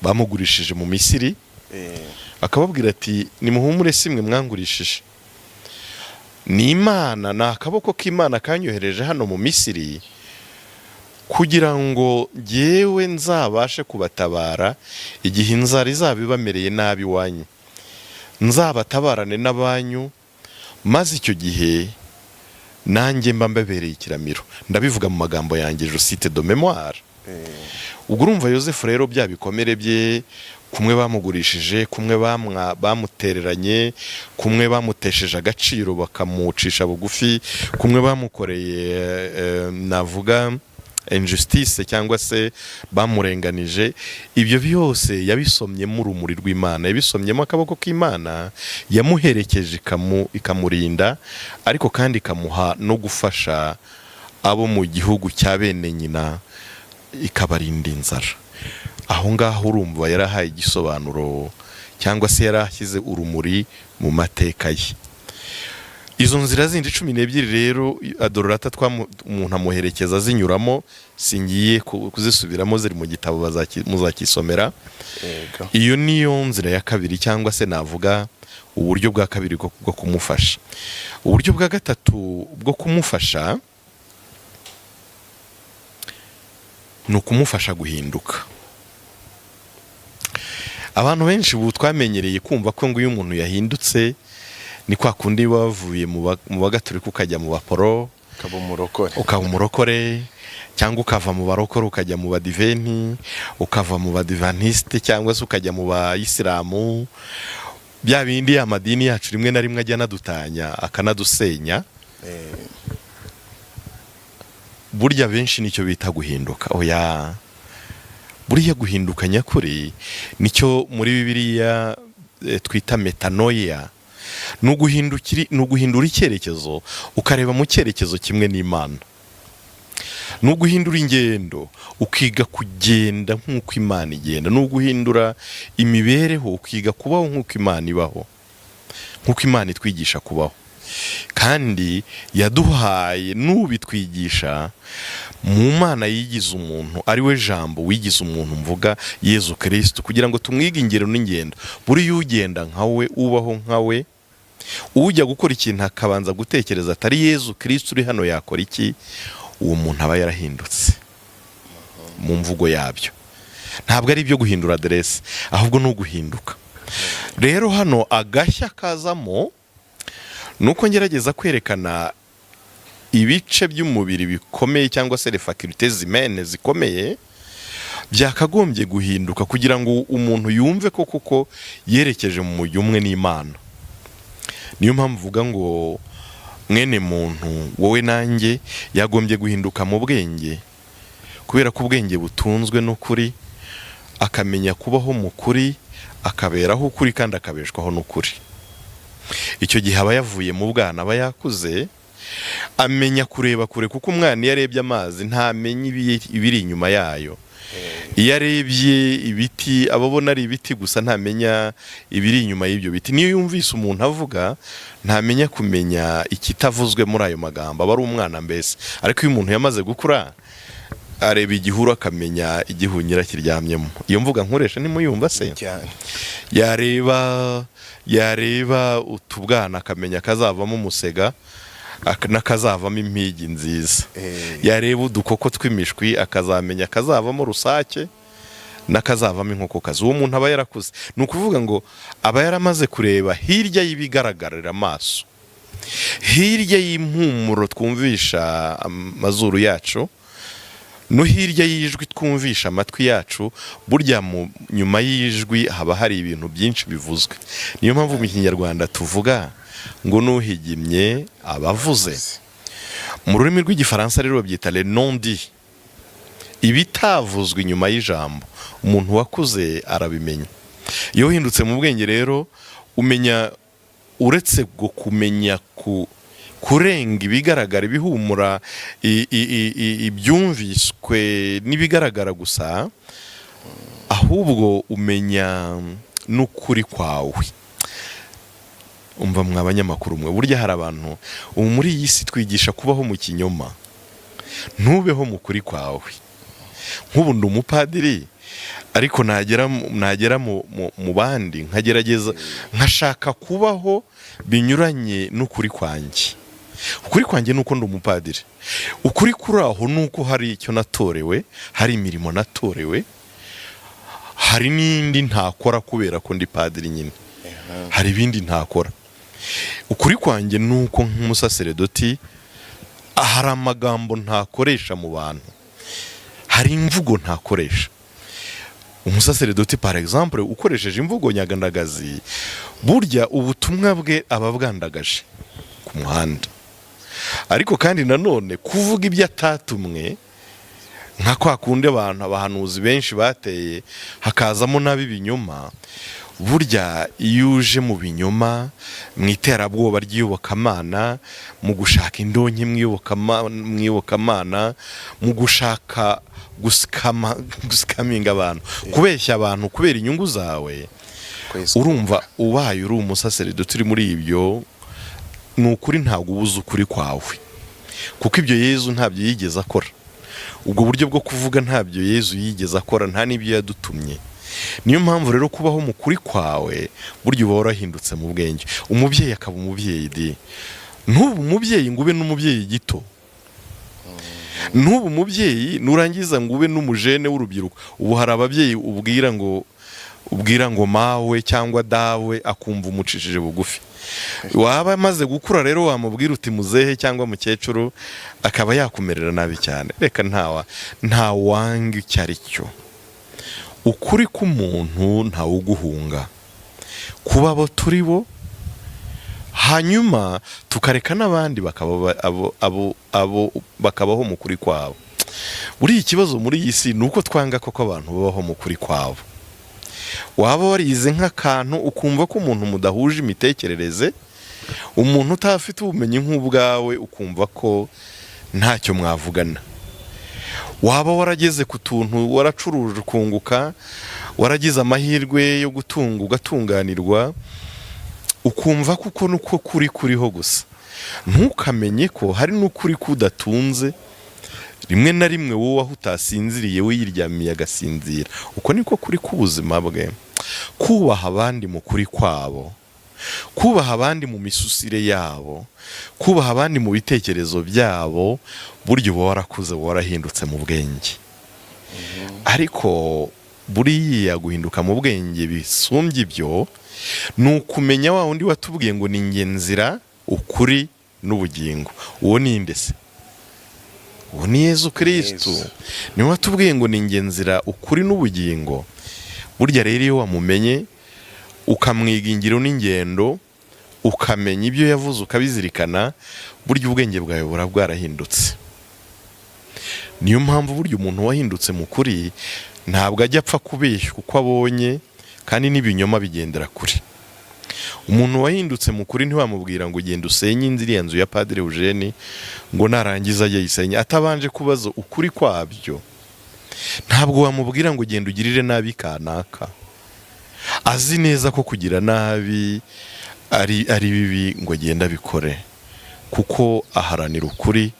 Bamugurishije mu Misiri. Akababwira ati: "Nimuhumure, si mwe mwangurishije, ni Imana, ni akaboko k'Imana kanyohereje hano mu Misiri kugira ngo jyewe nzabashe kubatabara igihe inzara izaba ibamereye nabi iwanyu, nzabatabarane n'abanyu, maze icyo gihe nanjye mba mbabereye ikiramiro." Ndabivuga mu magambo yanjye, je cite de mémoire. Ubwo urumva Yosefu rero, bya bikomere bye, kumwe bamugurishije, kumwe bamutereranye, kumwe bamutesheje agaciro bakamucisha bugufi, kumwe bamukoreye navuga injustice cyangwa se bamurenganije, ibyo byose yabisomyemo urumuri rw'Imana, yabisomyemo akaboko k'Imana yamuherekeje, ikamurinda, ariko kandi ikamuha no gufasha abo mu gihugu cya bene nyina, ikabarinda inzara. Aho ngaho urumva yarahaye igisobanuro cyangwa se yarashyize urumuri mu mateka ye. Izo nzira zindi 12 rero, Addolorata, umuntu amuherekeza azinyuramo. Singiye kuzisubiramo, ziri mu gitabo, muzakisomera. Iyo niyo nzira ya kabiri, cyangwa se navuga uburyo bwa kabiri bwo kumufasha. Uburyo bwa gatatu bwo kumufasha ni ukumufasha guhinduka. Abantu benshi ubu twamenyereye kumva ko ngo iyo umuntu yahindutse ni kwa kundi bavuye mu Bagatolika ukajya mu Baporo, ukaba umurokore. Ukaba umurokore, cyangwa ukava mu barokore ukajya mu Badiventi, ukava mu Badivantisite cyangwa se ukajya mu Bayisilamu, bya bindi amadini yacu rimwe na rimwe ajya anadutanya akanadusenya. Burya benshi nicyo bita guhinduka. Oya, buriya guhinduka nyakuri nicyo muri Bibiliya twita metanoia, ni uguhindura icyerekezo, ukareba mu cyerekezo kimwe n'Imana, ni uguhindura ingendo, ukiga kugenda nk'uko Imana igenda, ni uguhindura imibereho, ukiga kubaho nk'uko Imana ibaho, nk'uko Imana itwigisha kubaho. Kandi yaduhaye n'ubitwigisha mu Mana yigize umuntu, ari we Jambo wigize umuntu, mvuga Yezu Kirisitu, kugira ngo tumwige ingero n'ingendo. Buriya ugenda nka we, ubaho nka we, ujya gukora ikintu akabanza gutekereza atari Yezu Kirisitu uri hano yakora iki, uwo muntu aba yarahindutse. Mu mvugo yabyo, ntabwo ari ibyo guhindura aderesi, ahubwo ni uguhinduka. Rero hano agashya kazamo ni uko ngerageza kwerekana ibice by'umubiri bikomeye, cyangwa se facultés humaines zikomeye byakagombye guhinduka kugira ngo umuntu yumve ko koko yerekeje mu mujyi umwe n'Imana. Niyo mpamvu uvuga ngo mwene muntu, wowe nanjye, yagombye guhinduka mu bwenge, kubera ko ubwenge butunzwe n'ukuri, akamenya kubaho mu kuri, akaberaho ukuri kandi akabeshwaho n'ukuri. Icyo gihe aba yavuye mu bwana, aba yakuze, amenya kureba kure, kuko umwana iyo arebye amazi ntamenya ibiri inyuma yayo. Iyo arebye ibiti aba abona ari ibiti gusa, ntamenya ibiri inyuma y'ibyo biti. Niyo yumvise umuntu avuga, ntamenya kumenya ikitavuzwe muri ayo magambo, aba ari umwana mbese. Ariko iyo umuntu yamaze gukura, areba igihuru akamenya igihunyira kiryamyemo. Iyo mvuga nkoresha ntimuyumva se? Cyane. Yareba utubwana akamenya kazavamo umusega n'akazavamo impigi nziza. Yareba udukoko tw'imishwi akazamenya akazavamo rusake n'akazavamo inkokokazi. Uwo muntu aba yarakuze, ni ukuvuga ngo aba yaramaze kureba hirya y'ibigaragarira amaso, hirya y'impumuro twumvisha amazuru yacu, no hirya y'ijwi twumvisha amatwi yacu. Burya mu nyuma y'ijwi haba hari ibintu byinshi bivuzwe. Niyo mpamvu mu Kinyarwanda tuvuga ngo n'uhigimye aba avuze. Mu rurimi rw'Igifaransa rero babyita le non-dit, ibitavuzwe inyuma y'ijambo. Umuntu wakuze arabimenya. Iyo uhindutse mu bwenge rero, umenya uretse kumenya kurenga ibigaragara, ibihumura, ibyumviswe n'ibigaragara gusa, ahubwo umenya n'ukuri kwawe. Umva mwa banyamakuru mwe, burya hari abantu ubu muri iyi si twigisha kubaho mu kinyoma, ntubeho mu kuri kwawe. Nk'ubu ndi umupadiri. Ariko nagera mu bandi, nkagerageza, nkashaka kubaho binyuranye n'ukuri kwanjye. Ukuri kwanjye ni uko ndi umupadiri. Ukuri kuri aho ni uko hari icyo natorewe, hari imirimo natorewe, hari n'indi ntakora kubera ko ndi padiri nyine, hari ibindi ntakora. Ukuri kwanjye ni uko nk'umusaseredoti hari amagambo ntakoresha mu bantu, hari imvugo ntakoresha. Umusaseredoti, par exemple, ukoresheje imvugo nyagandagazi, burya ubutumwa bwe aba bwandagaje ku muhanda. Ariko kandi nanone kuvuga ibyo atatumwe, nka kwa kundi abantu, abahanuzi benshi bateye, hakazamo n'ab'ibinyoma. Burya iyo uje mu binyoma, mu iterabwoba ry'iyobokamana, mu gushaka indonke mu iyobokamana, mu gushaka gusikaminga abantu, kubeshya abantu kubera inyungu zawe, urumva ubaye uri umusaseredoti uri muri ibyo, ni ukuri ntabwo ubuze ukuri kwawe, kuko ibyo Yezu ntabyo yigeze akora. Ubwo buryo bwo kuvuga ntabyo Yezu yigeze akora, nta n'ibyo yadutumye. Niyo mpamvu rero kubaho mu kuri kwawe, burya uba warahindutse mu bwenge. Umubyeyi akaba umubyeyi di, ntubu umubyeyi ngo ube n'umubyeyi gito, ntubu umubyeyi nurangiza ngo ube n'umujene w'urubyiruko. Ubu hari ababyeyi ubwira ngo mawe cyangwa dawe, akumva umucishije bugufi. Waba amaze gukura rero, wamubwira uti muzehe cyangwa mukecuru, akaba yakumerera nabi cyane. Reka, ntawanga icyo ari cyo. Ukuri k'umuntu ntawuguhunga, kuba abo turi bo, hanyuma tukareka n'abandi bakaba abo bakabaho mu kuri kwabo. Buriya ikibazo muri iyi si ni uko twanga koko abantu babaho mu kuri kwabo. Waba warize nk'akantu, ukumva ko umuntu mudahuje imitekerereze, umuntu utafite ubumenyi nk'ubwawe, ukumva ko ntacyo mwavugana. Waba warageze ku tuntu, waracuruje ukunguka, waragize amahirwe yo gutunga ugatunganirwa, ukumva kuko nuko kuri kuriho gusa. Ntukamenye ko hari n'ukuri kudatunze. Rimwe na rimwe wowe aho utasinziriye, we yiryamiye agasinzira. Uko niko kuri k'ubuzima bwe. Kubaha abandi mu kuri kwabo, kubaha abandi mu misusire yabo, kubaha abandi mu bitekerezo byabo, burya uba warakuze, uba warahindutse mu bwenge. Ariko buriya guhinduka mu bwenge bisumbye ibyo ni ukumenya wa wundi watubwiye ngo ni njye nzira, ukuri n'ubugingo. Uwo ni nde se? Uwo ni Yezu Kirisitu. Yezu. Niwe watubwiye ngo ni njye nzira, ukuri n'ubugingo. Burya rero iyo wamumenye, ukamwiga ingiro n'ingendo, ukamenya ibyo yavuze, ukabizirikana, burya ubwenge bwawe buba bwarahindutse. Niyo mpamvu burya umuntu wahindutse mu kuri ntabwo ajya apfa kubeshya uko abonye, kandi n'ibinyoma bigendera kure. Umuntu wahindutse mu kuri ntiwamubwira ngo genda usenye inzu, iriya nzu ya Padiri Eugene, ngo narangiza ajye ayisenye atabanje kubaza ukuri kwabyo. Ntabwo wamubwira ngo genda ugirire nabi kanaka, azi neza ko kugira nabi ari bibi, ngo agende abikore, kuko aharanira ukuri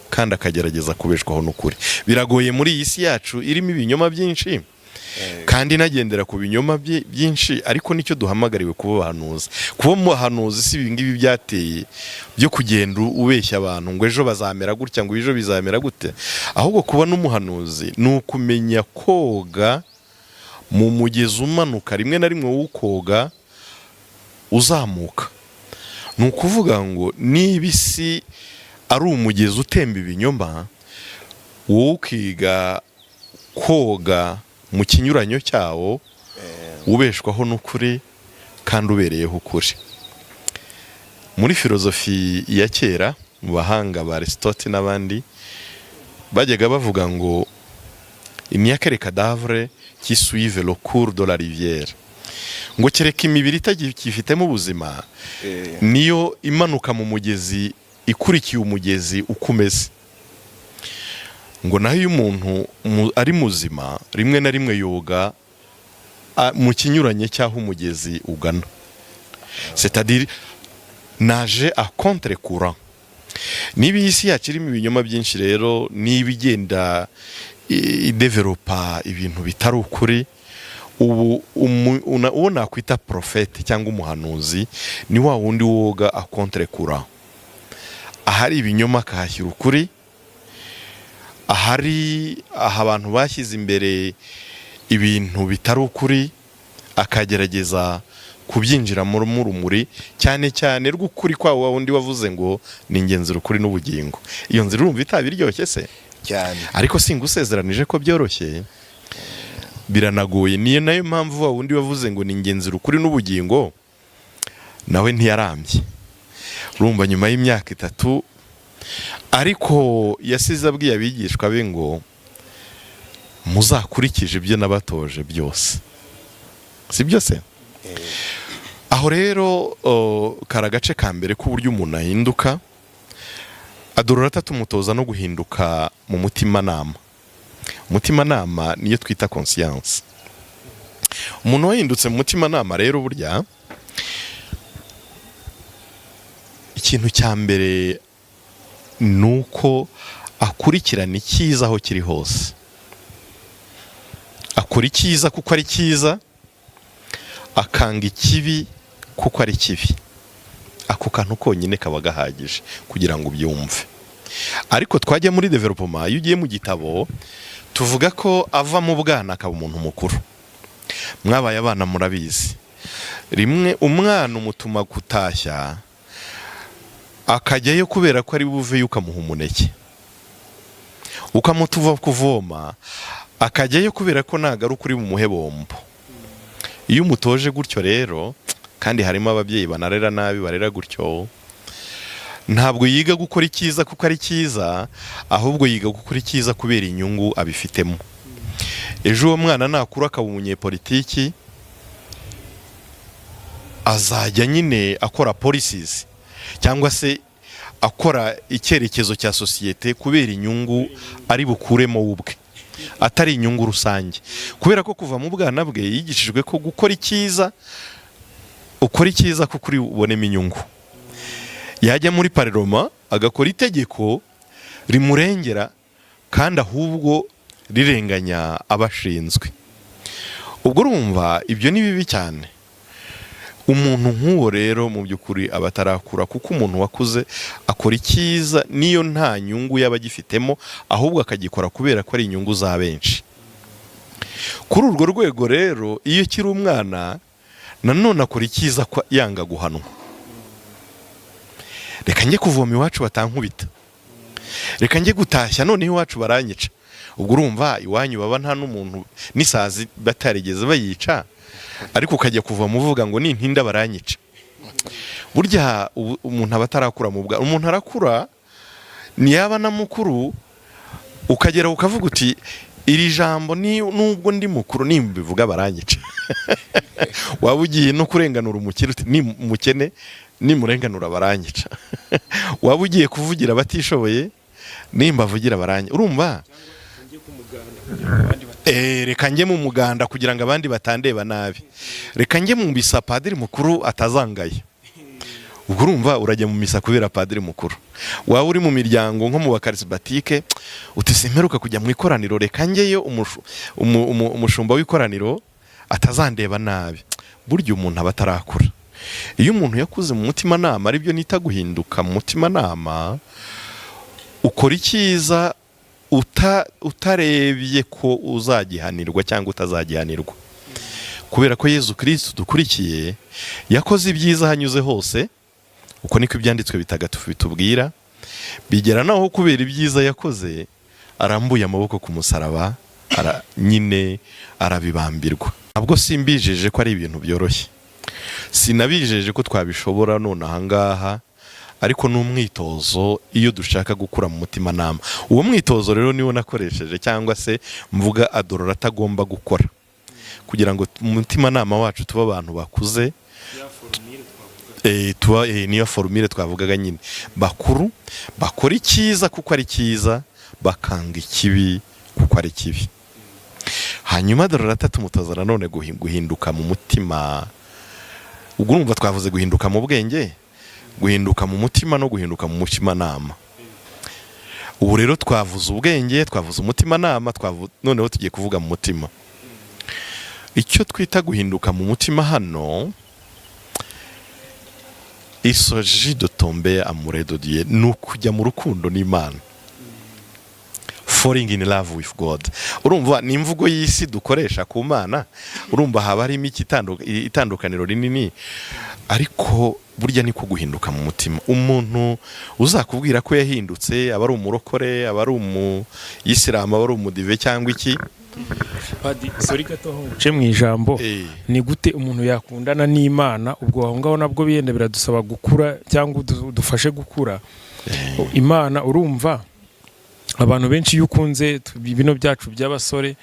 kandi akagerageza kubeshwaho n'ukuri. Biragoye muri iyi si yacu irimo ibinyoma byinshi kandi inagendera ku binyoma byinshi, ariko nicyo duhamagariwe, kuba abahanuzi. Kuba umuhanuzi si ibi ngibi byateye byo kugenda ubeshya abantu ngo ejo bazamera gutya, ngo ejo bizamera gute. Ahubwo kuba n'umuhanuzi ni ukumenya koga mu mugezi umanuka, rimwe na rimwe wowe ukoga uzamuka. Ni ukuvuga ngo niba isi ari umugezi utemba ibinyoma, wowe ukiga koga mu kinyuranyo cyawo, ubeshwaho n'ukuri kandi ubereyeho ukuri. Muri filozofi ya kera, mu bahanga ba Aristote n'abandi, bajyaga bavuga ngo "Il n'y a que les cadavres qui suivent le cours de la rivière", ngo kereka imibiri itagifitemo ubuzima niyo imanuka mu mugezi ikurikiye umugezi uko umeze. Ngo naho iyo umuntu ari muzima, rimwe na rimwe yoga mu kinyuranye cy'aho umugezi ugana, c'est-à-dire nager à contre-courant. Niba iyi si yacu irimo ibinyoma byinshi rero, niba igenda idevelopa ibintu bitari ukuri, ubu uwo nakwita prophète cyangwa umuhanuzi ni wa wundi woga à contre-courant, ahari ibinyoma akahashyira ukuri, ahari aha abantu bashyize imbere ibintu bitari ukuri akagerageza kubyinjiramo urumuri, cyane cyane rw'ukuri kwa wa wundi wavuze ngo ni ingenzi, ukuri n'ubugingo. Iyo nzira urumva itaba iryoshye se? Cyane. Ariko singusezeranije ko byoroshye, biranagoye. Niyo nayo mpamvu wa wundi wavuze ngo ni ingenzi, ukuri n'ubugingo, nawe ntiyarambye. Urumva nyuma y'imyaka 3, ariko yasize abwiye abigishwa be ngo muzakurikije ibyo nabatoje byose, si byo se? Aho rero kari agace ka mbere k'uburyo umuntu ahinduka. Adororata tumutoza no guhinduka mu mutimanama. Umutimanama niyo twita conscience. Umuntu wahindutse mu mutimanama rero, burya ikintu cya mbere ni uko akurikirana icyiza aho kiri hose, akora icyiza kuko ari cyiza, akanga ikibi kuko ari kibi. Ako kantu konyine kaba gahagije kugira ngo ubyumve. Ariko twajya muri développement, iyo ugiye mu gitabo, tuvuga ko ava mu bwana akaba umuntu mukuru. Mwabaye abana murabizi, rimwe umwana umutuma gutashya akajyayo kubera ko ari buveyo ukamuha umuneke, ukamutuva kuvoma akajyayo kubera ko nagaruka uri bumuhe bombo. Iyo umutoje gutyo rero, kandi harimo ababyeyi banarera nabi, barera gutyo, ntabwo yiga gukora icyiza kuko ari cyiza, ahubwo yiga gukora icyiza kubera inyungu abifitemo. Ejo uwo mwana nakura akaba umunyepolitiki, azajya nyine akora policies cyangwa se akora icyerekezo cya sosiyete kubera inyungu ari bukuremo we ubwe, atari inyungu rusange, kubera ko kuva mu bwana bwe yigishijwe ko gukora icyiza, ukora icyiza kuko uri bubonemo inyungu. Yajya muri parlement agakora itegeko rimurengera kandi ahubwo rirenganya abashinzwe. Ubwo urumva ibyo ni bibi cyane. Umuntu nk'uwo rero mu by'ukuri aba atarakura, kuko umuntu wakuze akora icyiza niyo nta nyungu yaba agifitemo, ahubwo akagikora kubera ko ari inyungu za benshi. Kuri urwo rwego rero, iyo ukiri umwana nanone akora icyiza yanga guhanwa. Reka njye kuvoma iwacu batankubita, reka njye gutashya noneho iwacu baranyica. Ubwo urumva iwanyu baba nta n'umuntu n'isazi batarigeze bayica, ariko ukajya kuvoma uvuga ngo nintinda baranyica. Burya umuntu aba atarakura mu bwa umuntu arakura, ntiyaba na mukuru, ukagera ukavuga uti iri jambo nubwo ndi mukuru nimbivuga baranyica. Waba ugiye no kurenganura umukene, uti ni umukene nimurenganura baranyica. Waba ugiye kuvugira abatishoboye, nimbavugira baranyica. Urumva, reka njye mu muganda kugira ngo abandi batandeba nabi, reka njye mu misa padiri mukuru atazangaye. Ubwo urumva urajya mu misa kubera padiri mukuru. Waba uri mu miryango nko mu bakarismatike, uti simperuka kujya mu ikoraniro, reka njyeyo umushumba w'ikoraniro atazandeba nabi. Burya umuntu aba atarakura. Iyo umuntu yakuze mu mutimanama, aribyo nita guhinduka mu mutimanama, ukora icyiza utarebye ko uzagihanirwa cyangwa utazagihanirwa, kubera ko Yezu Kirisitu dukurikiye yakoze ibyiza ahanyuze hose. Uko niko ibyanditswe bitagatifu bitubwira. Bigera naho kubera ibyiza yakoze arambuye amaboko ku musaraba, nyine arabibambirwa. Ntabwo simbijeje ko ari ibintu byoroshye, sinabijeje ko twabishobora none ahangaha, ariko ni umwitozo iyo dushaka gukura mu mutimanama. Uwo mwitozo rero niwo nakoresheje, cyangwa se mvuga adorora atagomba gukora kugira ngo mu mutimanama wacu tube abantu bakuze. Tuba niyo formule twavugaga nyine, bakuru bakora icyiza kuko ari cyiza, bakanga ikibi kuko ari kibi. Hanyuma adororata tumutoza nanone guhinduka mu mutima. Ubwo urumva twavuze guhinduka mu bwenge. Guhinduka mu mutima no guhinduka mu mutimanama. Ubu rero twavuze ubwenge, twavuze umutimanama, noneho tugiye kuvuga mu mutima. Icyo twita guhinduka mu mutima hano, il s'agit de tomber amoureux de Dieu, ni ukujya mu rukundo n'Imana, falling in love with God. Urumva ni imvugo y'isi dukoresha ku Mana, urumva haba harimo itandukaniro rinini, ariko burya niko guhinduka mu mutima. Umuntu uzakubwira ko yahindutse, aba ari umurokore, aba ari umuyisilamu, aba ari umudive cyangwa iki. Padi, sorry gato aho nguce mu ijambo. Ni gute umuntu yakundana n'Imana? Ubwo aho ngaho nabwo biyenda biradusaba gukura cyangwa udufashe gukura. Imana, urumva abantu benshi iyo ukunze bino byacu by'abasore,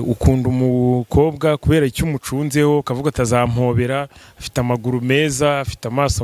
ukunda umukobwa kubera icyo umucunzeho, ukavuga atazampobera, afite amaguru meza, afite amaso.